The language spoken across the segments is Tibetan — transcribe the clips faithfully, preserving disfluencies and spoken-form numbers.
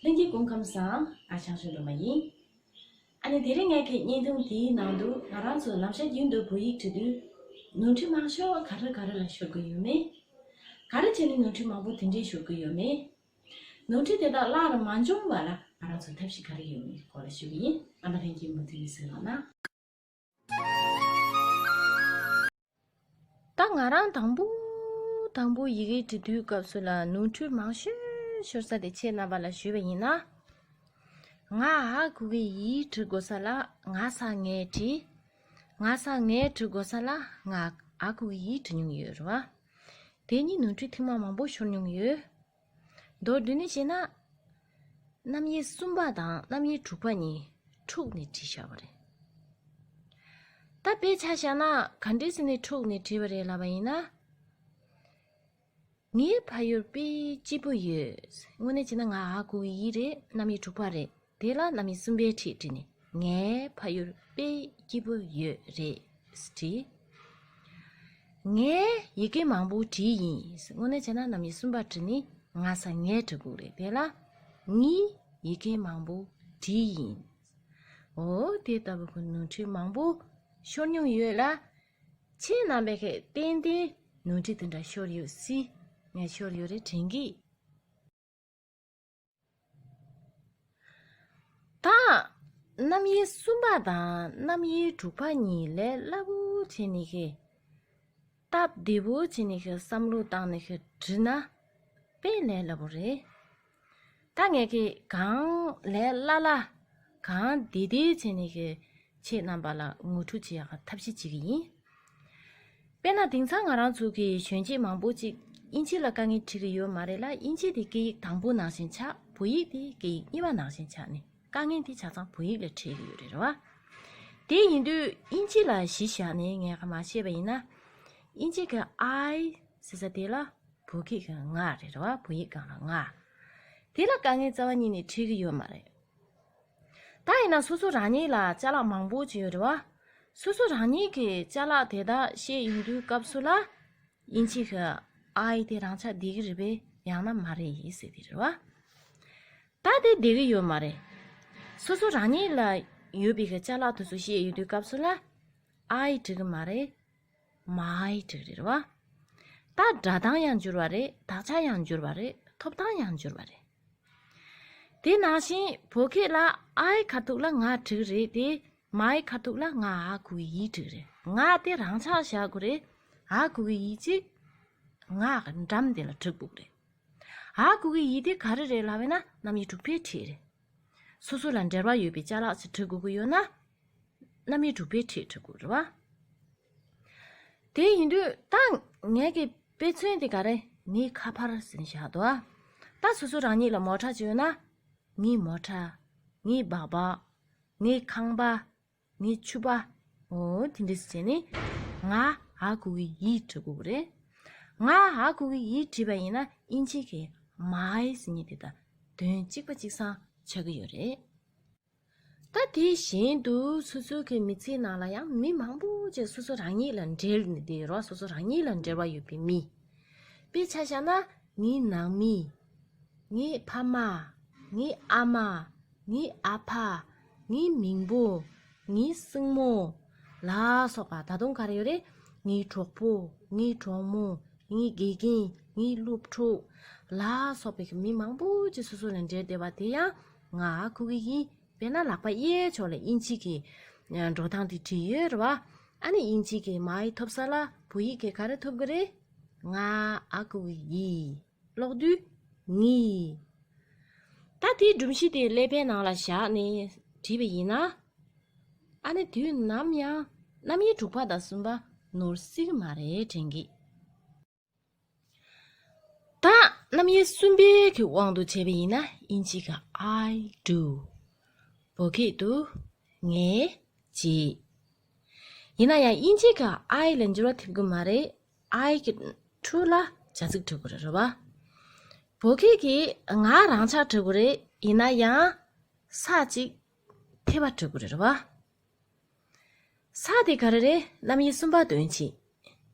ལྷན་རྒྱས་སྐུ་ཁམས་བཟང་། ཨ་ཞང་ཞོ་སྒྲོལ་མ་ཡིན། ཨ་ནི་དེ་རིང་ངས་ཀྱི་བརྙན་ཐུང་དེའི་ནང་དུ་ང་རང་ཚོ་ལམ་ཤར་རྒྱུན་དུ་བོད་ཡིག་བྲིས་དུས་ནོར་འཁྲུལ་མང་ཤོས་ག་རེ་ག་རེ་ལ་ཤོར་གི་ཡོད་མེད། ག་རེ་བྱས་ནས་ནོར་འཁྲུལ་མང་པོ་དེ་འདྲས་ཤོར་གི་ཡོད་མེད། ནོར་འཁྲུལ་དེ་དག་བརླག་རུ་མ་འབྱུང་བ་ལ་ང་རང་ཚོ་ཐབས་ཤེས་ག་རེ་ཡོད་མེད་སྐོར་ལ་ཞུ་གི་ཡིན། ཨ་མ་ལྷན་རྒྱས་མུ་མཐུད་ནས་གསན་རོགས་གནང་། ད་ང་རང་དང་པོ་དང་པོ་ཡི་གེ་འབྲི་དུས་སྐབས་སུ་ལ་ནོར་འཁྲུལ་མང་ཤོས་ཤོར་ས་དེ་ཁྱེད་རྣམ་པ་ལ་ཞུས་པ་ཡིན་ན། ང་ཨ་གུ་གི་ཡི་འབྲི་དགོས་ས་ལ་ང་ས་ངས་བྲིས། ང་ས་ངས་འབྲི་དགོས་ས་ལ་ང་ཨ་གུ་གི་ཡི་འབྲི་མྱོང་ཡོད་རེད་བ། དེ་གཉིས་ནོར་འཁྲུལ་ཐེངས་མ་མང་པོ་ཤོར་མྱོང་ཡོད། མདོར་བསྡུས་ནས་བཤད་ན། རྣམ་དབྱེ་གསུམ་པ་དང་རྣམ་དབྱེ་དྲུག་པ་གཉིས་འཁྲུགས་ནས་བྲིས་བཞག་པ་རེད། ད་དཔེ་ཆ་བཞག་ན་ག་འདྲས་ཟེར་ནས་འཁྲུགས་ནས་བྲིས་པ་རེད་ལབ་པ་ཡིན་ན། ངའི་ཕ་ཡུལ་དཔེ་སྐྱིད་པོ་ཡོད། དངོས་གནས་བྱས་ན་ང་ཨ་གུ་གི་ཡི་རེད། རྣམ་དབྱེ་དྲུག་པ་རེད། དེ་ལ་རྣམ་དབྱེ་གསུམ་པའི་ཁྲིད་བྲིས་ནས་ངའི་ཕ་ཡུལ་དཔེ་སྐྱིད་པོ་ཡོད་རེད་བྲིས། ངས་ཡི་གེ་མང་པོ་བྲིས་ཡིན། དངོས་གནས་བྱས་ན་རྣམ་དབྱེ་གསུམ་པ་བྲིས་ནས་ང་ས་ངས་འབྲི་དགོས་རེད། དེ་ལ་ངས་ཡི་གེ་མང་པོ་བྲིས་ཡིན། འོ་དེ་ལྟ་བུ་གི་ནོར་འཁྲུལ་མང་པོ་ཤོར་མྱོང་ཡོད་ལ། ཁྱེད་རྣམ་པས་ཀྱི་ཏན་ཏན་ནོར་འཁྲུལ་དེ་འདྲ་ཤོར་ཡོད་སྲིད། ངས་ཤོར་ཡོད་རེད་དྲན་གི། ད་རྣམ་དབྱེ་གསུམ་པ་དང་རྣམ་དབྱེ་དྲུག་པ་གཉིས་ལས་སླ་པོ་བྱས་ནས་ཀྱི། སྟབས་བདེ་པོ་བྱས་ནས་ཀྱི་བསམ་བློ་བཏང་ནས་ཀྱི་བྲིས་ན་དཔེ་ལས་སླ་པོ་རེད། ད་ངས་ཀྱི་གང་ལས་སླ་སླ་གང་བདེ་བདེ་བྱས་ནས་ཀྱི་ཁྱེད་རྣམ་པ་ལ་ངོ་སྤྲོད་བྱེད་ཡག་གི་ཐབས་ཤེས་བྱེད་ཀྱི་ཡིན། དཔེར་ན་དེང་སང་ང་རང་ཚོ་གི་གཞོན་སྐྱེས་མང་པོ་ཅིག་དབྱིན་ཇི་ལ་དཀའ་ངལ་འཕྲད་ཀྱི་ཡོད་མ་རེད་ལ། དབྱིན་ཇི་དེ་སྐད་ཡིག་དང་པོ་ནང་བཞིན་ཆགས། བོད་ཡིག་དེ་སྐད་ཡིག་གཉིས་པ་ནང་བཞིན་ཆགས་ནས་དཀའ་ངལ་དེ་ཆ་ཚང་བོད་ཡིག་ལ་འཕྲད་ཀྱི་ཡོད་རེད་བ། དེ་ཡིན་དུས་དབྱིན་ཇི་ལ་གཞི་བཞག་ནས་ངས་ཁ་མ་བཤད་པ་ཡིན་ན། དབྱིན་ཇི་གི་I ཟེར་ས་དེ་ལ་བོད་སྐད་ཀྱི་ང་རེད་བ། བོད་ཡིག་སྒང་ལ་ང་། དེ་ལ་དཀའ་ངལ་རྩ་བ་ཉིད་ནས་འཕྲད་ཀྱི་ཡོད་མ་རེད། ད་ཡིན་ན་སོ་སོ་རང་ཉིད་ལ་ཅ་ལག་མང་པོ་ཅིག་ཡོད་རེད་བ། སོ་སོ་རང་ཉིད་ཀྱི་ཅ་ལག་དེ་དག་བཤད་ཡོང་དུས་སྐབས་སུ་ལ། དབྱིན་ཇི་གི་I དེ་རང་ཆ་བསྡད་ཀྱི་རེད་པས་ཡང་ན་མ་རེད་ཟེར་དེ་རེད་བ། ད་དེ་བསྡད་ཀྱི་ཡོད་མ་རེད། སོ་སོ་རང་ཉིད་ལ་ཡོད་པའི་གི་ཅ་ལག་དེ་ཚོ་བཤད་ཡོང་དུས་སྐབས་སུ་ལ། I འགྲིག་གི་མ་རེད། མའི་འགྲིག་རེད་བ། ད་སྒྲ་གདངས་ཡང་འགྱུར་བ་རེད། དག་ཆ་ཡང་འགྱུར་བ་རེད། ཐོབ་ཐང་ཡང་འགྱུར་བ་རེད། དེ་ནང་བཞིན་བོད་སྐད་ལ་I ཁ་ཐུག་ལ་ང་འགྲིག་རེད་དེ། མའི་ཁ་ཐུག་ལ་ང་ཨ་གུ་གི་ཡི་འགྲིག་རེད། ང་དེ་རང་ཆགས་བཞག་དགོས་རེད། ཨ་གུ་གི་ཡི་གཅིག་ང་གི་འགྲམ་དེ་ལ་འགྲིག་དགོས་རེད། ཨ་གུ་གི་ཡི་དེ་ག་རེ་རེད་ལབ་པས་ན་རྣམ་དབྱེ་དྲུག་པའི་ཁྲིད་རེད། སོ་སོ་ལ་འབྲེལ་བ་ཡོད་པའི་ཅ་ལག་ཅིག་འབྲི་དགོས་ཀྱི་ཡོད་ན། རྣམ་དབྱེ་དྲུག་པའི་ཁྲིད་འབྲི་དགོས་རེད་བ། དེ་ཡིན་དུས་ད་ངས་ཀྱི་དཔེ་མཚོན་དེ་ག་རེ། ངའི་ཁ་ཕར་ཟིན་བཞག་འདུག་ཨ། ད་སོ་སོ་རང་ཉིད་ལ་མོ་ཊ་ཅིག་ཡོད་ན། ངའི་མོ་ཊ། ངའི་སྦག་སྦག་ངའི་ཁང་པ། ངའི་ཕྱུ་པ། འོ་དེ་འདྲས་བྱས་ནས་ང་ཨ་གུ་གི་ཡི་འབྲི་དགོས་རེད། ང་ཨ་གུ་གི་ཡི་བྲིས་པ་ཡིན་ན་དབྱིན་ཇི་གི་མའི་ཟེར་མཁན་དེ་དང་དོན་གཅིག་པ་གཅིག་སང་ཆགས་ཀྱི་ཡོད་རེད། ད་དེ་བཞིན་དུ་སོ་སོ་གི་མི་ཚེའི་ནང་ལ་ཡང་མི་མང་པོ་ཅིག་སོ་སོ་རང་ཉིད་ལ་འབྲེལ་ནས་བསྡད་ཡོད་རེད་བ། སོ་སོ་རང་ཉིད་ལ་འབྲེལ་བ་ཡོད་པའི་མི། དཔེ་ཆ་བཞག་ན་ངའི་ནང་མི། ངའི་ཕ་མ། ངའི་ཨ་མ། ངའི་ཨ་ཕ། ངའི་མིང་པོ། ངའི་སྲིང་མོ། ལ་སོགས་པ། ད་དུང་ག་རེ་ཡོད་རེད། ངའི་གྲོགས་པོ། ངའི་གྲོགས་མོ། ངའི་དགེ་རྒན། ངའི་སློབ་ཕྲུག་ལ་སོགས་པའི་མི་མང་པོ་ཅིག་སོ་སོ་ལ་འབྲེལ་བསྡད་པ་དེ་ཡང་ང་ཨ་གུ་གི་ཡི། དཔེར་ན་ལག་པ་གཡས་ཕྱོགས་ལ་དབྱིན་ཇི་གི་འགྲོ་སྟངས་དེ་བྲིས་ཡོད་རེད་བ། ཨ་ནི་དབྱིན་ཇི་གི་མའི་ཐོབ་ས་ལ་བོད་ཡིག་གི་ག་རེ་ཐོབ་གི་རེད། ང་ཨ་གུ་གི་ཡི། ཀློག་དུས་ངི། ད་དེའི་སྒྲོམ་གཞི་དེ་ཀླད་པའི་ནང་ལ་བཞག་ནས་བྲིས་པ་ཡིན་ན། ཨ་ནི་དུས་ནམ་ཡང་རྣམ་དབྱེ་དྲུག་པ་དང་གསུམ་པ་ནོར་སྲིད་ཀྱི་མ་རེད་དྲན་གི། ད་རྣམ་དབྱེ་གསུམ་པའི་གི་དབང་དུ་བྱས་པ་ཡིན་ན་དབྱིན་ཇི་གི་I do། བོད་སྐད་དུ་ངས་བྱེད། ཡིན་ན་ཡང་དབྱིན་ཇི་གི་I ལ་འགྱུར་བ་ཐེབས་ཀྱི་མ་རེད། I གི་འཕྲོ་ལ་བྱ་ཚིག་འབྲི་དགོས་རེད་བ། བོད་སྐད་ཀྱི་ང་རང་ཆགས་འབྲི་དགོས་རེད། ཡིན་ན་ཡང་ས་གཅིག་ཐེབས་པ་འབྲི་དགོས་རེད་བ། ས་དེ་ག་རེ་རེད། རྣམ་དབྱེ་གསུམ་པ་དོན་བྱེད།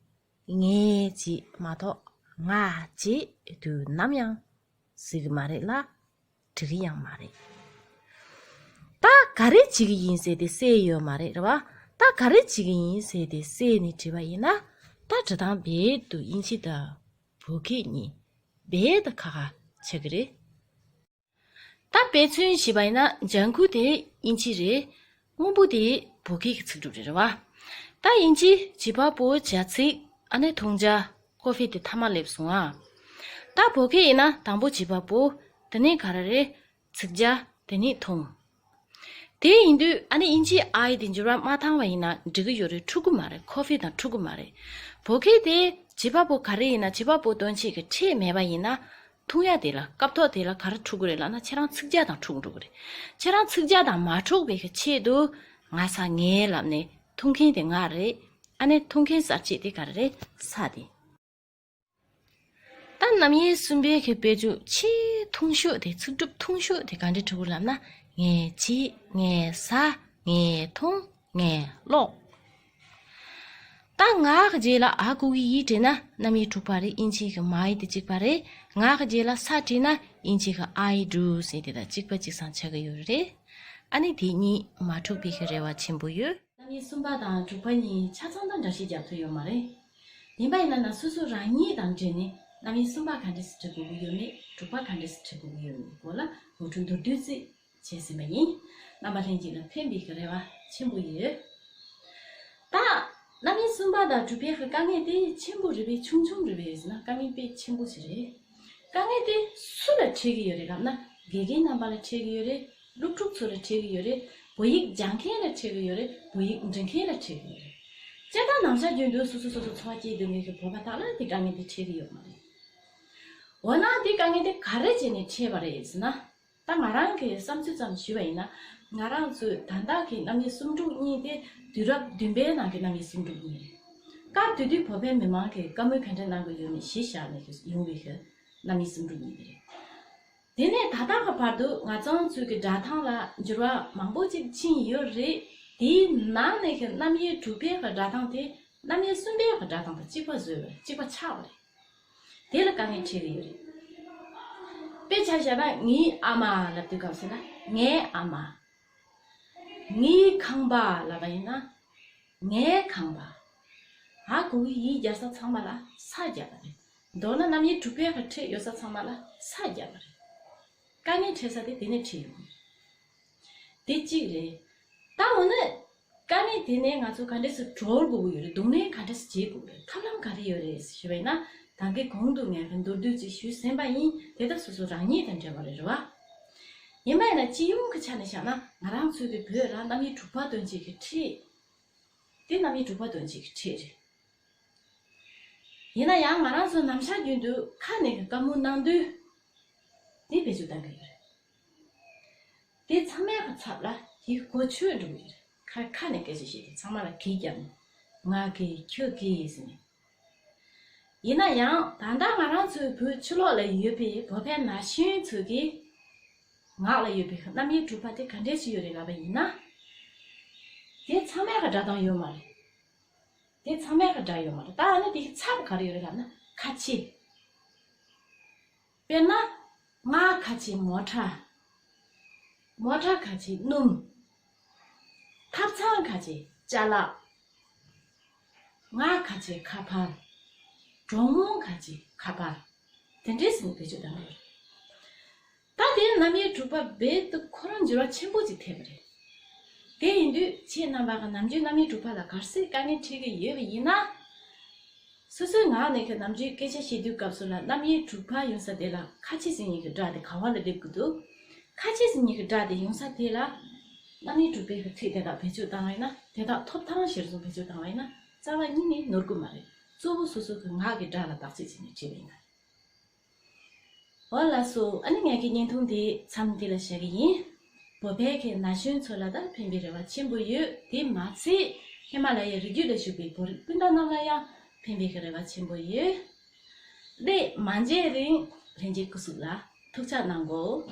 ངས་བྱེད་མ་གཏོགས་ང་བྱེད་དུས་ནམ་ཡང་ཟེར་གི་མ་རེད་ལ། འགྲིག་གི་ཡང་མ་རེད། ད་ག་རེ་བྱེད་ཀྱི་ཡིན་ཟེར་ཏེ་གསལ་ཡོད་མ་རེད། རེད་བ། ད་ག་རེ་བྱེད་ཀྱི་ཡིན་ཟེར་ཏེ་གསལ་ནས་དྲིས་པ་ཡིན་ན། ད་འབྲི་སྟངས་རྦད་དེ་དབྱིན་ཇི་དང་བོད་སྐད་གཉིས་རྦད་དེ་ཁག་ཁག་ཆགས་ཀྱི་རེད། ད་དཔེ་མཚོན་བྱས་པ་ཡིན་ན་ལྗང་ཁུ་དེ་དབྱིན་ཇི་རེད། སྔོན་པོ་དེ་བོད་སྐད་ཀྱི་ཚིག་གྲུབ་རེད། རེད་བ། ད་དབྱིན་ཇི་བྱེད་པ་པོ་བྱ་ཚིག་ཨ་ནི་འཐུང་ཇ་ཀོ་ཧྥེ་དེ་མཐའ་མ་སླེབས་སོང་ཨ། ད་བོད་སྐད་ཡིན་ན་དང་པོ་བྱེད་པ་པོ་དེ་ནས་ག་རེ་རེད། ཚིག་ཇ་དེ་ནས་འཐུང་། དེ་ཡིན་དུས་ཨ་ནི་དབྱིན་ཇིའི་ཨའི་དེ་འགྱུར་བ་མ་བཏང་བ་ཡིན་ན་འགྲིག་གི་ཡོད་རེད། འཁྲུག་གི་མ་རེད། ཀོ་ཧྥེ་དང་འཁྲུག་གི་མ་རེད། བོད་སྐད་དེ་བྱེད་པ་པོ་ག་རེ་ཡིན་ན་བྱེད་པ་པོ་དོན་བྱེད་ཀྱི་ཕྲད་མེད་པ་ཡིན་ན། འཐུང་ཡ་དེ་ལ་སྐབས་ཐོག་དེ་ལ་ག་རེ་འཁྲུག་གི་རེད་ལབ་ན་ཁྱེད་རང་ཚིག་ཇ་དང་འཁྲུག་འགྲོ་གི་རེད། ཁྱེད་རང་ཚིག་ཇ་དང་མ་འཁྲུག་པའི་གི་ཆེད་དུ་ང་ས་ངས་ལབ་ནས་འཐུང་མཁན་དེ་ང་རེད། ཨ་ནི་འཐུང་མཁན་གསར་བརྗེ་དེ་ག་རེ་རེད། ས་དེ། ད་རྣམ་དབྱེ་གསུམ་པའི་གི་དཔེ་བརྗོད་ཆེས་ཐུང་ཤོས་དེ་ཚིག་གྲུབ་ཐུང་ཤོས་དེ་ག་འདྲ་འཁྲུག་གི་ལབ་ན། ངས་བྱེད། ངས་ཟ། ངས་འཐུང་། ངས་ཀློག་ད་ངག་གི་རྗེས་ལ་འ་གོ་གི་ཡི་བྲིས་ན་རྣམ་དབྱེ་དྲུག་པ་རེད། དབྱིན་ཇིའི་གི་མའི་དེ་གཅིག་པ་རེད། ངག་གི་རྗེས་ལ་ས་བྲིས་ན་དབྱིན་ཇིའི་གི་ཨའི་འབྲུ་ཟེར་དེ་དང་གཅིག་པ་གཅིག་སང་ཆགས་ཀྱི་ཡོད་རེད། ཨ་ནི་དེ་གཉིས་མ་འཁྲུག་པའི་གི་རེ་བ་ཆེན་པོ་ཡོད། རྣམ་དབྱེ་གསུམ་པ་དང་དྲུག་པ་གཉིས་ཆ་ཚང་དང་འདྲ་བཤད་རྒྱག་ཐུབ་ཡོད་མ་རེད། ཡིན་པ་ཡིན་ན་ན་སོ་སོ་རང་ཉིད་དང་འབྲེལ་ནས་རྣམ་དབྱེ་གསུམ་པ་ག་འདྲས་སེ་འབྲི་དགོས་ཀྱི་ཡོད་མེད། དྲུག་པ་ག་འདྲས་སེ་འབྲི་དགོས་ཀྱི་ཡོད་མེད་སྐོར་ལ་ངོ་སྤྲོད་མདོར་བསྡུས་ཅིག་བྱས་ཟིན་པ་ཡིན། རྣམ་པ་ལྷན་རྒྱས་ལ་ཕན་པའི་གི་རེ་བ་ཆེན་པོ་ཡོད། ད་རྣམ་དབྱེ་གསུམ་པ་དང་དྲུག་པའི་གི་དཀའ་ངལ་དེ་ཆེན་པོ་རེད་པས་ཆུང་ཆུང་རེད་པས་ཟེར་ན་དཀའ་ངལ་དཔེ་ཆེན་པོ་ཞིག་རེད། དཀའ་ངལ་དེ་སུ་ལ་འཕྲད་ཀྱི་ཡོད་རེད་ལབ་ན་དགེ་རྒན་རྣམ་པ་ལ་འཕྲད་ཀྱི་ཡོད་རེད། སློབ་ཕྲུག་ཚོ་ལ་འཕྲད་ཀྱི་ཡོད་རེད། བོད་ཡིག་སྦྱང་མཁན་ལ་འཕྲད་ཀྱི་ཡོད་རེད། བོད་ཡིག་འབྲི་མཁན་ལ་འཕྲད་ཀྱི་ཡོད་རེད། སྤྱིར་བཏང་ནམ་ཞག་རྒྱུན་དུ་སོ་སོ་སོ་སོ་འཚོ་བ་སྐྱེལ་སྡོད་མཁན་གྱི་བོད་པ་དག་ལ་དེ་དཀའ་ངལ་དེ་འཕྲད་ཀྱི་ཡོད་མ་རེད། འོ་ན་དེ་དཀའ་ངལ་དེ་ག་རེ་བྱས་ནས་འཕྲད་པ་རེད་ཟེར་ན། ད་ང་རང་གི་བསམ་ཚུལ་ཙམ་ཞུས་པ་ཡིན་ན། ང་རང་ཚོའི་ད་ལྟ་གི་རྣམ་དབྱེ་གསུམ་དྲུག་གཉིས་དེ་དུས་རབས་བདུན་པའི་ནང་གི་རྣམ་དབྱེ་གསུམ་དྲུག་གཉིས་རེད། སྐབས་དེ་དུས་བོད་པའི་མི་མང་གིས་བཀའ་མོལ་ག་འདྲ་གནང་དགོས་ཡོད་མེད་གཞི་བཞག་ནས་ཡོང་བའི་གི་རྣམ་དབྱེ་གསུམ་དྲུག་གཉིས་དེ་རེད། དེ་ནས་ད་ལྟ་གི་བར་དུ་ང་ཚང་ཚོའི་གི་སྒྲ་གདངས་ལ་འགྱུར་བ་མང་པོ་ཅིག་ཕྱིན་ཡོད་རེད། དེའི་ནང་ནས་གི་རྣམ་དབྱེ་དྲུག་པའི་གི་སྒྲ་གདངས་དེ་རྣམ་དབྱེ་གསུམ་པའི་གི་སྒྲ་གདངས་དང་གཅིག་པ་བཟོས་པ་རེད། གཅིག་པ་ཆགས་པ་རེད། དེ་ལ་དཀའ་ངལ་འཕྲད་ཀྱི་ཡོད་རེད། དཔེ་ཆ་བཞག་ན་ངའི་ཨ་མ་ལབ་དུས་སྐབས་སུ་ན་ངའི་ཨ་མ། ངའི་ཁང་པ་ལབ་པ་ཡིན་ན། ངའི་ཁང་པ། འ་གོ་གི་ཡི་སྦྱར་ས་ཚང་མ་ལ་ས་རྒྱབ་པ་རེད། མདོར་ན་རྣམ་དབྱེ་དྲུག་པའི་ཁ་ཕྲད་ཡོད་ས་ཚང་མ་ལ་ས་རྒྱབ་པ་རེད། དཀའ་ངལ་འཕྲད་ས་དེ་དེ་ནས་འཕྲད་ཡོང་གི་རེད། དེ་གཅིག་རེད། ད་འོ་ན་དཀའ་ངལ་དེ་ནས་ང་ཚོ་ག་འདྲས་སེ་གྲོལ་དགོས་ཀྱི་ཡོད་རེད། གདོང་ལེན་ག་འདྲས་སེ་བྱེད་དགོས་རེད། ཐབས་ལམ་ག་རེ་ཡོད་རེད་ཞུས་པ་ཡིན་ན། ད་གིན་གོང་དུ་ངས་མདོར་བསྡུས་ཅིག་ཞུས་ཟིན་པ་ཡིན། དེ་ད་སོ་སོ་རང་ཉིད་དང་འབྲེལ་བ་རེད། རེད་བ། ཡིན་པ་ཡིན་ན་སྤྱི་ཡོངས་ཀྱི་ཆ་ནས་བཞག་ན་ང་རང་ཚོའི་གི་བོད་ལ་རྣམ་དབྱེ་དྲུག་པ་དོན་བྱེད་ཀྱི་ཕྲད། དེ་རྣམ་དབྱེ་དྲུག་པ་དོན་བྱེད་ཀྱི་ཕྲད་རེད། ཡིན་ན་ཡང་ང་རང་ཚོ་ནམ་ཞག་རྒྱུན་དུ་ཁ་ནས་གི་བཀའ་མོལ་གནང་དུས་དེ་བེད་སྤྱོད་གཏང་གི་ཡོད་རེད། དེ་ཚང་མའི་གི་ཚབ་ལ་དེའི་གོ་ཆོད་འགྲོ་གི་ཡོད་རེད། ཁ་ཁ་ནས་སྐད་ཆ་བཤད་དུས་ཚང་མ་ལ་གིས་རྒྱབ་ནས་ང་གིས་ཁྱོད་གིས་ཟེར་ནས། ཡིན་ན་ཡང་ད་ལྟ་ང་རང་ཚོའི་བོད་ཕྱི་ལོགས་ལ་ཡོད་པའི་བོད་པའི་ན་གཞོན་ཚོ་གིས་ངག་ལ་ཡོད་པའི་རྣམ་དབྱེ་དྲུག་པ་དེ་ག་འདྲས་ཞིག་ཡོད་རེད་ལབ་པ་ཡིན་ན། དེ་ཚང་མའི་གི་སྒྲ་གདངས་ཡོད་མ་རེད། དེ་ཚང་མའི་གི་སྒྲ་ཡོད་མ་རེད། ད་ཨ་ནི་དེའི་ཚབ་ག་རེ་ཡོད་རེད་ལབ་ན་ཁ་ཆེ། དཔེར་ན། ང་ཁ་ཆེ་མོ་ཊ། མོ་ཊ་ཁ་ཆེ་སྣུམ། ཐབ་ཚང་ཁ་ཆེ་ཅ་ལག་ང་ཁ་ཆེ་ཁ་པར། གྲོགས་མོ་ཁ་ཆེ་ཁ་པར། དེ་འདྲས་ཟེར་ནས་བེད་སྤྱོད་གཏང་གི་ཡོད་རེད། ད་དེའི་རྣམ་དབྱེ་དྲུག་པ་རྦད་དེ་ཁོ་རང་འགྱུར་བ་ཆེན་པོ་ཅིག་ཐེབས་པ་རེད། དེ་ཡིན་དུས་ཁྱེད་རྣམ་པ་གི་ནམ་རྒྱུན་རྣམ་དབྱེ་དྲུག་པ་ལ་ག་རེ་ཟེར་དཀའ་ངལ་འཕྲད་ཀྱི་ཡོད་པ་ཡིན་ན། སོ་སོའི་ངག་ནས་ཀྱི་ནམ་རྒྱུན་སྐད་ཆ་བཤད་དུས་སྐབས་སུ་ལ་རྣམ་དབྱེ་དྲུག་པ་ཡོང་ས་དེ་ལ་ཁ་ཆེ་ཟེར་མཁན་གྱི་སྒྲ་དེ་ག་བ་ལ་སླེབས་ཀྱི་འདུག་ཁ་ཆེ་ཟེར་མཁན་གྱི་སྒྲ་དེ་ཡོང་ས་དེ་ལ་རྣམ་དབྱེ་དྲུག་པའི་གི་ཚིག་དེ་དག་བེད་སྤྱོད་བཏང་བ་ཡིན་ན། དེ་དག་ཐོབ་ཐང་གཞིར་བཟུང་བེད་སྤྱོད་བཏང་བ་ཡིན་ན་རྩ་བ་ཉིད་ནས་ནོར་གྱི་མ་རེད། གཙོ་བོ་སོ་སོ་གི་ངག་གི་སྒྲ་ལ་བདག་གཅེས་བྱས་ནས་བྲིས་པ་ཡིན་ན། འོ་ལགས་སོ། ཨ་ནི་ངེད་ཀྱི་བརྙན་ཐུང་འདི་མཚམས་འདི་ལ་བཞག་གི་ཡིན། བོད་པའི་གི་ན་གཞོན་ཚོ་ལ་ད་ཕན་པའི་རེ་བ་ཆེན་པོ་ཡོད། དེ་མ་ཚད་ཧི་མ་ལ་ཡའི་རི་རྒྱུད་ལ་བཞུགས་པའི་བོད་རིགས་སྤུན་ཟླ་རྣམས་ལ་ཡང་ཕན་པའི་གི་རེ་བ་ཆེན་པོ་ཡོད། སླད་མ་མཇལ་རིང་ལྷན་རྒྱས་སྐུ་གཟུགས་ལ་ཐུགས་ཅག་གནང་གོ།